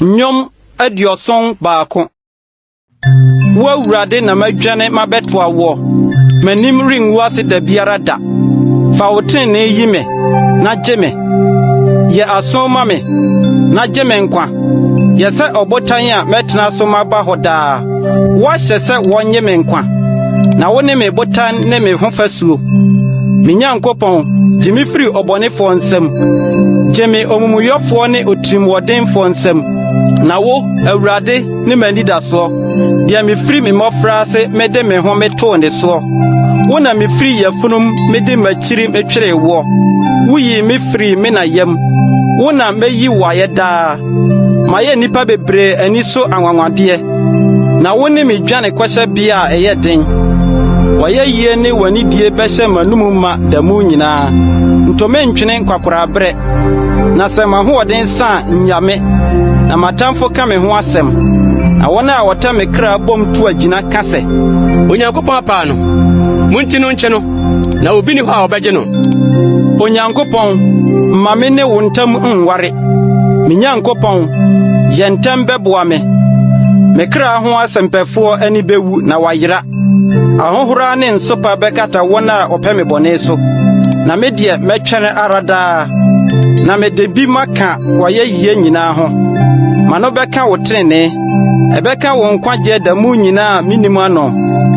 Nnwom 71. Wo Awurade na madwane mabɛtoa woɔ. M'anim rengu ase da biara da. Fa wo trenee yi me, na gye me. Yɛ aso ma me, na gye me nkwa. Yɛ sɛ ɔbotan a mɛtena so maba hɔ daa. Woahyɛ sɛ wɔnnye me nkwa, na wone me botan ne me ho fasuo. Me Nyankopɔn, gye me firi ɔbɔnefoɔ nsam. Gye me omumuyɔfoɔ ne otirimɔdenfoɔ nsam. Na wo, Awurade, ne m'anidasoɔ, deɛ mefiri me mmɔfraase mede me ho metoo ne soɔ. Wo na mefiri yafunum mede m'akyiri metweree woɔ. Woyii me firii me na yam. Wo na meyi wo ayɛ daa. Mayɛ nnipa bebree ani so anwanwadeɛ, na wo ne me dwanekɔhyɛbea a ɛyɛ den. W'ayɛyie ne w'anidie bɛhyɛ m'anom ma da mu nyinaa. Nto me ntwene nkwakoraaberɛ, na sɛ m'ahoɔden sa a, nnya me. Na m'atamfo ka me ho asɛm, na wɔn a wɔtɛ me kra bom tu agyina ka sɛ, Onyankopɔn apaa no. Monti no nkye no, na obi nni hɔ a ɔbɛgye no. Onyankopɔn, mma me ne wo ntam nware. Me Nyankopɔn, yɛ ntɛm bɛboa me. Me kra ho asɛmpɛfoɔ ani bewu na wɔayera. Ahohora ne nsopa bɛkata wɔn a wɔpɛ me bɔne so. Na me deɛ mɛtwɛn ara daa, na mede bi maka w'ayɛyie nyinaa ho. M'ano bɛka wo trenee, ɛbɛka wo nkwagyeɛ da mu nyinaa a minnim ano.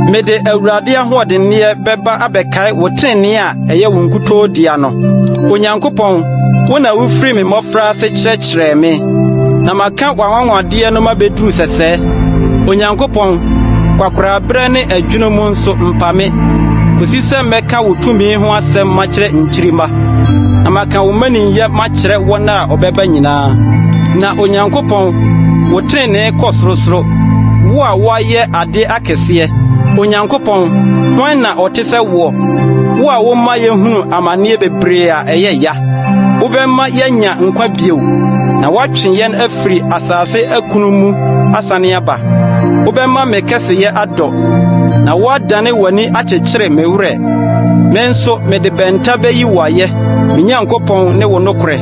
Mede Awurade ahoɔdenneɛ bɛba abɛkae wo trenee a ɛyɛ wo nkutoo dea no. Onyankopɔn, wo na wufiri me mmɔfraase kyerɛkyerɛɛ me, na maka w'anwanwadeɛ no mabeduru sɛsɛɛ. Onyankopɔn, kwakoraberɛ ne ɛdwono mu nso mpa me, kosi sɛ mɛka wo tumi ho asɛm makyerɛ nkyirimma, na maka wo mmaninyɛ makyerɛ wɔn a wɔbɛba nyinaa. Na Onyankopɔn, wo trenee kɔ sorosoro, wo a woayɛ ade akɛseɛ. Onyankopɔn, hwan na ɔte sɛ woɔ? Wo a woma yehunu amanneɛ bebree a ɛyɛ ya. Wobɛma yɛanya nkwa bio, na woatwe yɛn afiri asase akunu mu asane aba. Wobɛma me kɛseyɛ adɔ, na woadane w'ani akyekyere me werɛ. Me nso mede bɛnta beyi wo ayɛ, me Nyankopɔn ne wo nokorɛ.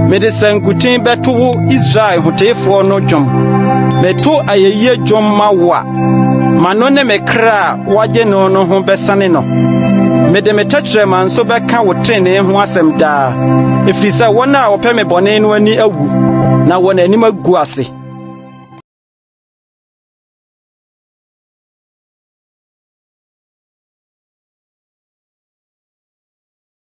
Mede sankuten bɛto wo Israel Hoteefoɔ no dwom. Meto ayɛyie dwom ma wo a, m'ano ne me kra a woagye no no ho bɛsane no. Mede me tɛkyerɛma nso bɛka wo trenee ho asɛm daa, efiri sɛ wɔn a wɔpɛ me bɔne no ani awu, na wɔn anim agu ase.